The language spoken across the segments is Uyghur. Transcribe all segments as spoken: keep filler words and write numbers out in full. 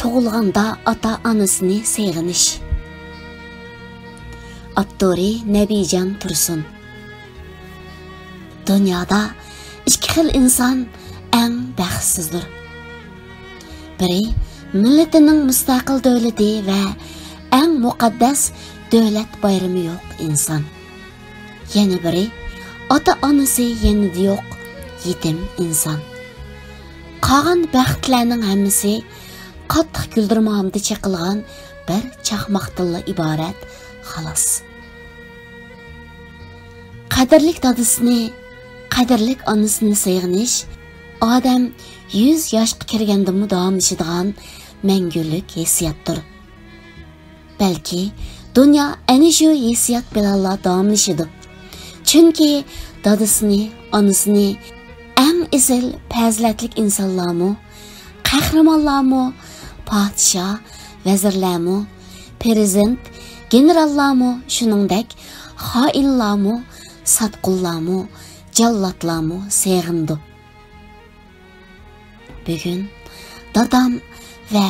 تۇغۇلغاندا ئاتا-ئانىسىنى سېغىنىش. ئاپتورى نەبىجان تۇرسۇن. دۇنيادا ئىككى خىل ئىنسان ئەڭ بەختسىزدۇر. بىرى مىللىتىنىڭ مۇستەقىل دۆلىتى ۋە ئەڭ مۇقەددەس دۆلەت بايرىمى يوق ئىنسان. يەنە بىرى ئاتا-ئانىسى يېنىدا يوق يېتىم ئىنسان. قالغان بەختلەرنىڭ ھەممىسى قاتتىق گۈلدۈرمامدا چېقىلغان بىر چاقماقتىنلا ئىبارەت، خالاس. قەدىرلىك دادىسىنى، قەدىرلىك ئانىسىنى سېغىنىش ئادەم يۈز ياشقا كىرگەندىمۇ داۋاملىشىدىغان مەڭگۈلۈك ھېسسىياتتۇر. بەلكى دۇنيا ئەنە شۇ ھېسسىيات بىلەنلا داۋاملىشىدۇ. چۈنكى دادىسىنى، ئانىسىنى ئەڭ ئېسىل پەزىلەتلىك ئىنسانلارمۇ، قەھرىمانلارمۇ، پادىشاھ، ۋەزىرلەرمۇ، پىرېزىدېنت، گېنېراللارمۇ، شۇنىڭدەك خائىنلارمۇ، ساتقۇنلارمۇ، جاللاتلارمۇ سېغىنىدۇ. بۈگۈن دادام ۋە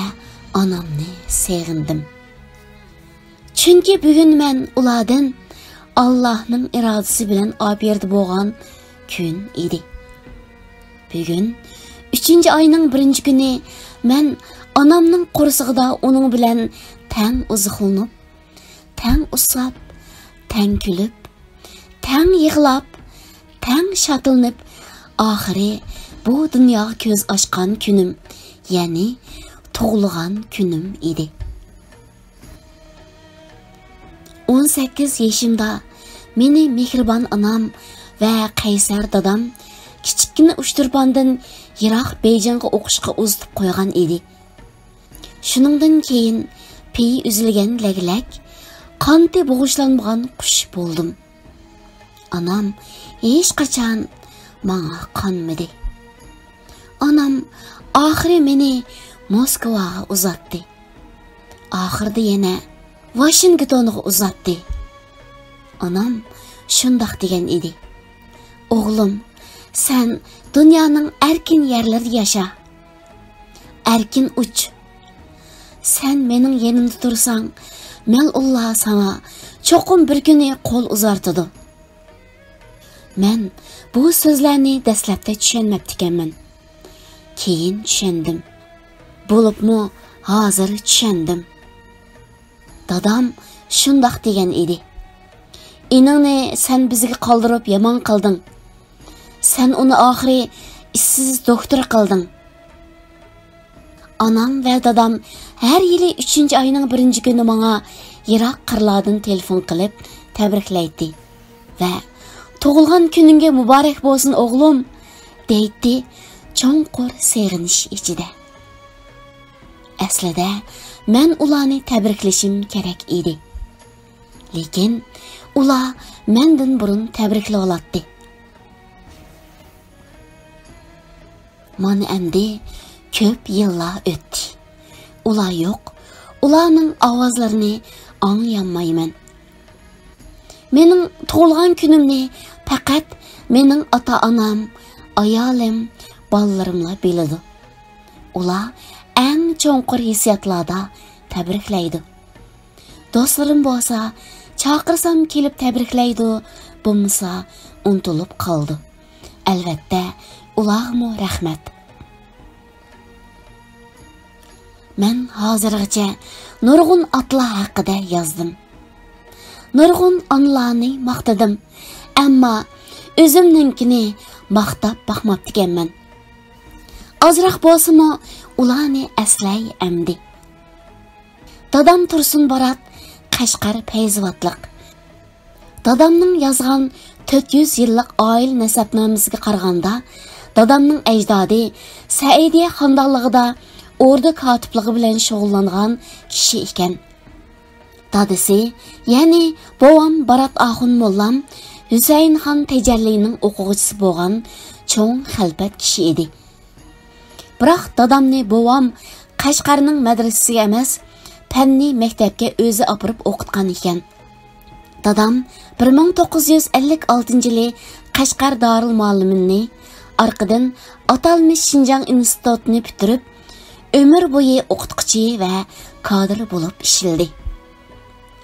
ئانامنى سېغىندىم. چۈنكى بۈگۈن مەن ئۇلاردىن ئاللاھنىڭ ئىرادىسى بىلەن ئاپىرىدە بولغان كۈن ئىدى. بۈگۈن ئۈچىنچى ئاينىڭ بىرىنچى كۈنى مەن ئانامنىڭ قورسىقىدا ئۇنىڭ بىلەن تەڭ ئوزۇقلىنىپ، تەڭ ئۇسساپ، تەڭ كۈلۈپ، تەڭ يىغلاپ، تەڭ شادلىنىپ، ئاخىرى بۇ دۇنياغا كۆز ئاچقان كۈنۈم، يەنى تۇغۇلغان كۈنۈم ئىدى. ئون سەككىز يېشىمدا مېنى مېھرىبان ئانام ۋە قەيسەر دادام كىچىككىنە ئۇچتۇرپاندىن يىراق بېيجىڭغا ئوقۇشقا ئۇزىتىپ قويغان ئىدى. شۇنىڭدىن كېيىن پېيى ئۈزۈلگەن لەگلەك، قانىتى بوغۇشلانمىغان قۇش بولدۇم. ئانام ھېچقاچان ماڭا قانمىدى. ئانام ئاخىرى مېنى موسكۋاغا ئۇزاتتى. ئاخىرىدا يەنە ۋاشىنگتونغا ئۇزاتتى. ئانام شۇنداق دېگەن ئىدى: «ئوغلۇم، سەن دۇنيانىڭ ئەركىن يەرلىرىدە ياشا. ئەركىن ئۇچ. سەن مېنىڭ يېنىمدا تۇرساڭ، مەلئۇنلار ساڭا چوقۇم بىر كۈنى قول ئۇزارتىدۇ.» مەن بۇ سۆزلەرنى دەسلەپتە چۈشەنمەپتىكەنمەن. كېيىن چۈشەندىم. بولۇپمۇ ھازىر چۈشەندىم. دادام شۇنداق دېگەن ئىدى: «ئىنىڭنى سەن بىزگە قالدۇرۇپ يامان قىلدىڭ. سەن ئۇنى ئاخىرى ئىشسىز دوكتور قىلدىڭ.» ئانام ۋە دادام ھەر يىلى ئۈچىنچى ئاينىڭ بىرىنچى كۈنى ماڭا يىراق قىرلاردىن تېلېفون قىلىپ تەبرىكلەيتتى ۋە «تۇغۇلغان كۈنۈڭگە مۇبارەك بولسۇن، ئوغلۇم!» دەيتتى، چوڭقۇر سېغىنىش ئىچىدە. ئەسلىدە مەن ئۇلارنى تەبرىكلىشىم كېرەك ئىدى. لېكىن ئۇلار مەندىن بۇرۇن تەبرىكلىۋالاتتى. مانا ئەمدى كۆپ يىللار ئۆتتى. ئۇلار يوق. ئۇلارنىڭ ئاۋازلىرىنى ئاڭلىيالمايمەن. مېنىڭ تۇغۇلغان كۈنۈمنى پەقەت مېنىڭ ئاتا-ئانام، ئايالىم، بالىلىرىملا بىلىدۇ. ئۇلار ئەڭ چوڭقۇر ھېسسىياتلاردا تەبرىكلەيدۇ. دوستلىرىم بولسا چاقىرسام كېلىپ تەبرىكلەيدۇ، بولمىسا ئۇنتۇلۇپ قالىدۇ. ئەلۋەتتە، ئۇلارغىمۇ رەھمەت. مەن ھازىرغىچە نۇرغۇن ئاتىلار ھەققىدە يازدىم. نۇرغۇن ئانىلارنى ماختىدىم، ئەمما ئۆزۈمنىڭكىنى ماختاپ باقماپتىكەنمەن. ئازراق بولسىمۇ ئۇلارنى ئەسلەي ئەمدى. دادام تۇرسۇن بارات، قەشقەر پەيزىۋاتلىق. دادامنىڭ يازغان تۆت يۈز يىللىق ئائىلە نەسەبنامىسىگە قارىغاندا، دادامنىڭ ئەجدادى سەئىدىيە خانىدانلىقىدا ئوردا كاتىپلىقى بىلەن شۇغۇللانغان كىشى ئىكەن. دادىسى، يەنى بوۋام بارات ئاخۇن موللام ھۈسەيىن خان تەجەللىنىڭ ئوقۇغۇچىسى بولغان چوڭ خەلپەت كىشى ئىدى. بىراق دادامنى بوۋام قەشقەرنىڭ مەدرىسىسىگە ئەمەس، پەننىي مەكتەپكە ئۆزى ئاپىرىپ ئوقۇتقان ئىكەن. دادام بىر مىڭ توققۇز يۈز ئەللىك ئالتىنچى يىلى قەشقەر دارىلمۇئەللىمىننى، ئارقىدىن ئاتالمىش شىنجاڭ ئىنستىتۇتىنى پۈتتۈرۈپ، ئۆمۈر بويى ئوقۇتقۇچى ۋە كادىر بولۇپ ئىشلىدى.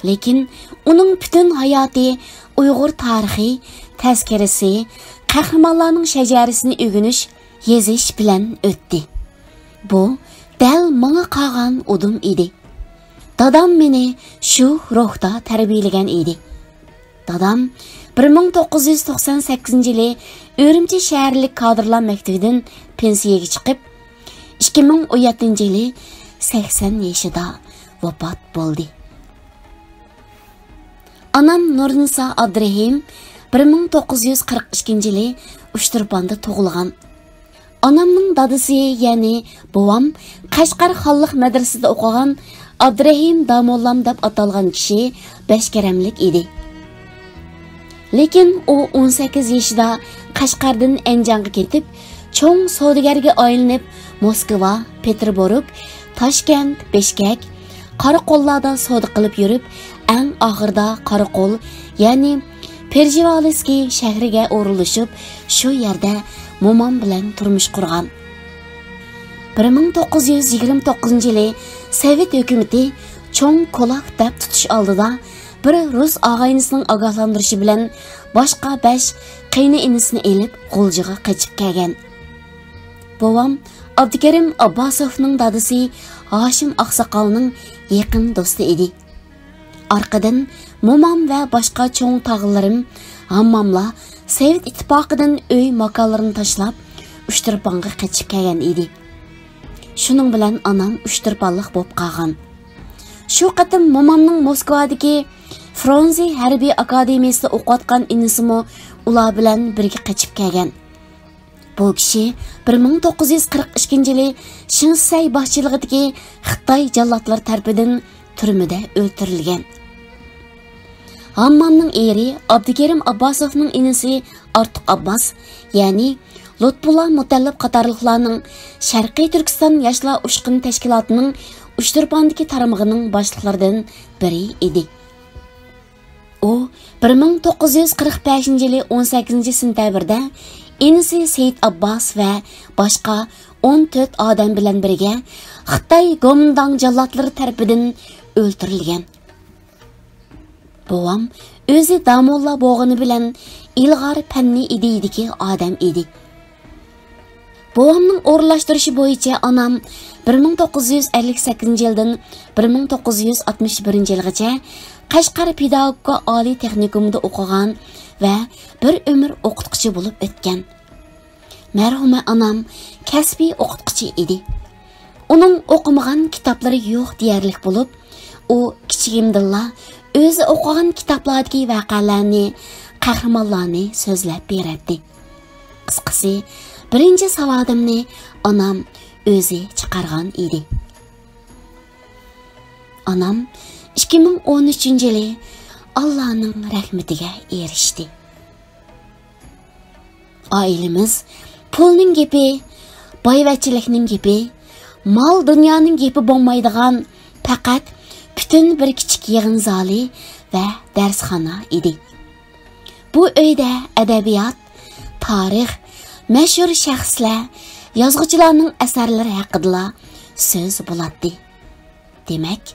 لېكىن ئۇنىڭ پۈتۈن ھاياتى ئۇيغۇر تارىخى، تەزكىرىسى، قەھرىمانلارنىڭ شەجەرىسىنى ئۆگىنىش، يېزىش بىلەن ئۆتتى. بۇ دەل ماڭا قالغان ئۇدۇم ئىدى. دادام مېنى شۇ روھتا تەربىيەلىگەن ئىدى. دادام بىر مىڭ توققۇز يۈز توقسان سەككىزىنچى يىلى ئۈرۈمچى شەھەرلىك كادىرلار مەكتىۋىدىن پېنسىيەگە چىقىپ، ئىككى مىڭ ئون يەتتىنچى يىلى سەكسەن يېشىدا ۋاپات بولدى. ئانام نۇرنىسا ئابدۇرېھىم بىر مىڭ توققۇز يۈز قىرىق ئىككىنچى يىلى ئۇچتۇرپاندا تۇغۇلغان. ئانامنىڭ دادىسى، يەنى بوۋام، قەشقەر خانلىق مەدرىسىدە ئوقۇغان ئابدۇرېھىم داموللام دەپ ئاتالغان كىشى بەشكەرەملىك ئىدى. لېكىن ئۇ ئون سەككىز يېشىدا قەشقەردىن ئەنجانغا كېتىپ، چوڭ سودىگەرگە ئايلىنىپ، موسكۋا، پېتېربۇرگ، تاشكەنت، بىشكەك، قاراقوللاردا سودا قىلىپ يۈرۈپ، ئەڭ ئاخىرىدا قاراقول، يەنى پېرژېۋالىسكىي شەھىرىگە ئورۇنلىشىپ، شۇ يەردە مومام بىلەن تۇرمۇش قۇرغان. بىر مىڭ توققۇز يۈز يىگىرمە توققۇزىنچى يىلى سوۋېت ھۆكۈمىتى چوڭ كۇلاك دەپ تۇتۇش ئالدىدا بىر رۇس ئاغىنىسىنىڭ ئاگاھلاندۇرۇشى بىلەن باشقا بەش قېيىنئىنىسىنى ئېلىپ غۇلجىغا قېچىپ كەلگەن. بوۋام ئابدۇكېرىم ئابباسوفنىڭ دادىسى ھاشىم ئاقساقالنىڭ يېقىن دوستى ئىدى. ئارقىدىن مومام ۋە باشقا چوڭ تاغىلىرىم، ھامماملار سوۋېت ئىتتىپاقىدىن ئۆي ماكانلىرىنى تاشلاپ، ئۇچتۇرپانغا قېچىپ كەلگەن ئىدى. شۇنىڭ بىلەن ئانام ئۇچتۇرپانلىق بولۇپ قالغان. شۇ قېتىم مومامنىڭ موسكۋادىكى فرونزې ھەربىي ئاكادېمىيىسىدا ئوقۇۋاتقان ئىنىسىمۇ ئۇلار بىلەن بىرگە قېچىپ كەلگەن. بۇ كىشى بىر مىڭ توققۇز يۈز قىرىق ئىككىنچى يىلى شىنسەي باشچىلىقىدىكى خىتاي جاللاتلىرى تەرىپىدىن تۈرمىدە ئۆلتۈرۈلگەن. ھاممامنىڭ ئېرى ئابدۇكېرىم ئابباسوفنىڭ ئىنىسى ئارتۇق ئابباس، يەنى لۇتپۇللا مۇتەللىپ قاتارلىقلارنىڭ شەرقىي تۈركىستان ياشلار ئۇچقۇن تەشكىلاتىنىڭ ئۇچتۇرپاندىكى تارمىقىنىڭ باشلىقلىرىدىن بىرى ئىدى. ئۇ بىر مىڭ توققۇز يۈز قىرىق بەشىنچى يىلى ئون سەككىزىنچى سېنتەبىردە ئىنىسى سېيىت ئابباس ۋە باشقا ئون تۆت ئادەم بىلەن بىرگە خىتاي گومىنداڭ جاللاتلىرى تەرىپىدىن ئۆلتۈرۈلگەن. بوۋام ئۆزى داموللا بولغىنى بىلەن ئىلغار پەننىي ئىدىيىدىكى ئادەم ئىدى. بوۋامنىڭ ئورۇنلاشتۇرۇشى بويىچە ئانام بىر مىڭ توققۇز يۈز ئەللىك سەككىزىنچى يىلدىن بىر مىڭ توققۇز يۈز ئاتمىش بىرىنچى يىلغىچە قەشقەر پېداگوگىكا ئالىي تېخنىكومىدا ئوقۇغان ۋە بىر ئۆمۈر ئوقۇتقۇچى بولۇپ ئۆتكەن. مەرھۇمە ئانام كەسپىي ئوقۇتقۇچى ئىدى. ئۇنىڭ ئوقۇمىغان كىتابلىرى يوق دېيەرلىك بولۇپ، ئۇ كىچىكىمدىنلا ئۆزى ئوقۇغان كىتابلاردىكى ۋەقەلەرنى، قەھرىمانلارنى سۆزلەپ بېرەتتى. قىسقىسى، بىرىنچى ساۋادىمنى ئانام ئۆزى چىقارغان ئىدى. ئانام ئىككى مىڭ ئون ئۈچىنچى يىلى ئاللانىڭ رەھمىتىگە ئېرىشتى. ئائىلىمىز پۇلنىڭ گېپى، بايۋەچچىلىكنىڭ گېپى، مال-دۇنيانىڭ گېپى بولمايدىغان پەقەت پۈتۈن بىر كىچىك يىغىن زالى ۋە دەرسخانا ئىدى. بۇ ئۆيدە ئەدەبىيات، تارىخ، مەشھۇر شەخسلەر، يازغۇچىلارنىڭ ئەسەرلىرى ھەققىدىلا سۆز بولاتتى. دېمەك،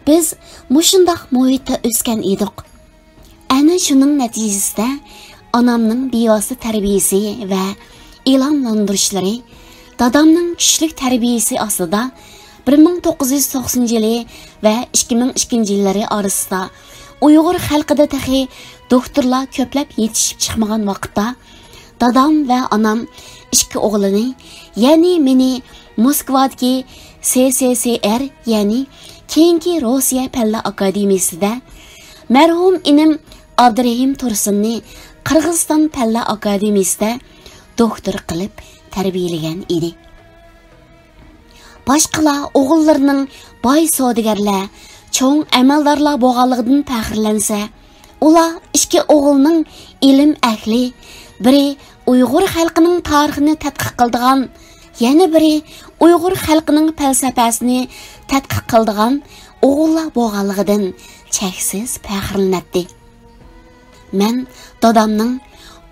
بىز مۇشۇنداق مۇھىتتا ئۆسكەن ئىدۇق. ئەنە شۇنىڭ نەتىجىسىدە ئانامنىڭ بىۋاسىتە تەربىيىسى ۋە ئىلھاملاندۇرۇشلىرى، دادامنىڭ كۈچلۈك تەربىيىسى ئاستىدا بىر مىڭ توققۇز يۈز توقسىنىنچى يىلى ۋە ئىككى مىڭ ئىككىنچى يىللىرى ئارىسىدا ئۇيغۇر خەلقىدە تېخى دوختۇرلار كۆپلەپ يېتىشىپ چىقمىغان ۋاقىتتا، دادام ۋە ئانام ئىككى ئوغلىنى، يەنى مېنى موسكۋادىكى سسسر، يەنى كېيىنكى روسىيە پەنلەر ئاكادېمىيىسىدە، مەرھۇم ئىنىم ئابدۇرېھىم تۇرسۇننى قىرغىزىستان پەنلەر ئاكادېمىيىسىدە دوختۇر قىلىپ تەربىيەلىگەن ئىدى. باشقىلار ئوغۇللىرىنىڭ باي سودىگەرلەر، چوڭ ئەمەلدارلار بولغانلىقىدىن پەخىرلەنسە، ئۇلار ئىككى ئوغلىنىڭ ئىلىم ئەھلى، بىرى ئۇيغۇر خەلقىنىڭ تارىخىنى تەتقىق قىلىدىغان، يەنە بىرى ئۇيغۇر خەلقىنىڭ پەلسەپەسىنى تەتقىق قىلىدىغان ئوغۇللار بولغانلىقىدىن چەكسىز پەخىرلىنەتتى. مەن دادامنىڭ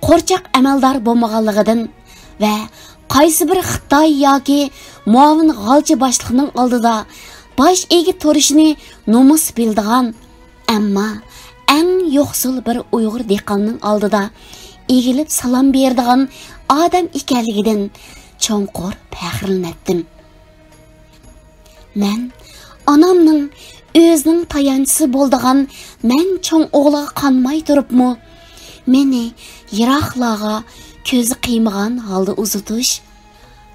قورچاق ئەمەلدار بولمىغانلىقىدىن، ۋە قايسى بىر خىتاي ياكى مۇئاۋىن غالچى باشلىقنىڭ ئالدىدا باش ئېگىپ تۇرۇشنى نومۇس بىلىدىغان، ئەمما ئەڭ يوقسۇل بىر ئۇيغۇر دېھقاننىڭ ئالدىدا ئېگىلىپ سالام بېرىدىغان ئادەم ئىكەنلىكىدىن چوڭقۇر پەخىرلىنەتتىم. مەن ئانامنىڭ ئۆزىنىڭ تايانچىسى بولىدىغان مەن چوڭ ئوغلىغا قانماي تۇرۇپمۇ، مېنى يىراقلارغا كۆزى قىيمىغان ھالدا ئۇزىتىش،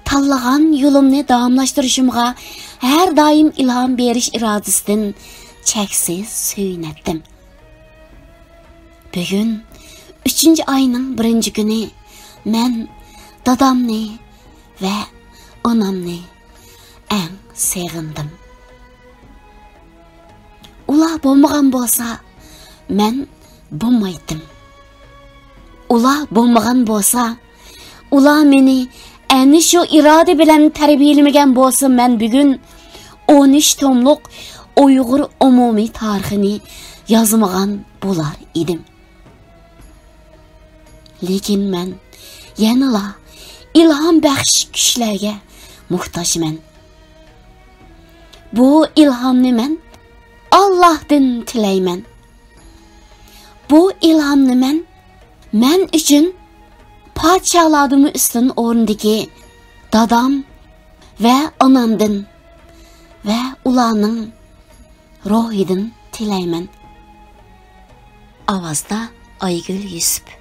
تاللىغان يولۇمنى داۋاملاشتۇرۇشۇمغا ھەر دائىم ئىلھام بېرىش ئىرادىسىدىن چەكسىز سۆيۈنەتتىم. بۈگۈن ئۈچىنچى ئاينىڭ بىرىنچى كۈنى. مەن دادامنى ۋە ئانامنى ئەڭ سېغىندىم. ئۇلار بولمىغان بولسا، مەن بولمايتتىم. ئۇلار بولمىغان بولسا، ئۇلار مېنى ئەنە شۇ ئىرادە بىلەن تەربىيەلىمىگەن بولسا، مەن بۈگۈن ئون ئۈچ توملۇق ئۇيغۇر ئومۇمىي تارىخىنى يازمىغان بولار ئىدىم. لېكىن مەن يەنىلا ئىلھام بەخش كۈچلەرگە موھتاجمەن. بۇ ئىلھامنى مەن ئاللاھتىن تىلەيمەن. بۇ ئىلھامنى مەن، مەن ئۈچۈن پادىشاھلاردىنمۇ ئۈستۈن ئورۇندىكى دادام ۋە ئانامدىن ۋە ئۇلارنىڭ روھىدىن تىلەيمەن. ئاۋازدا ئايگۈل يۈسۈپ.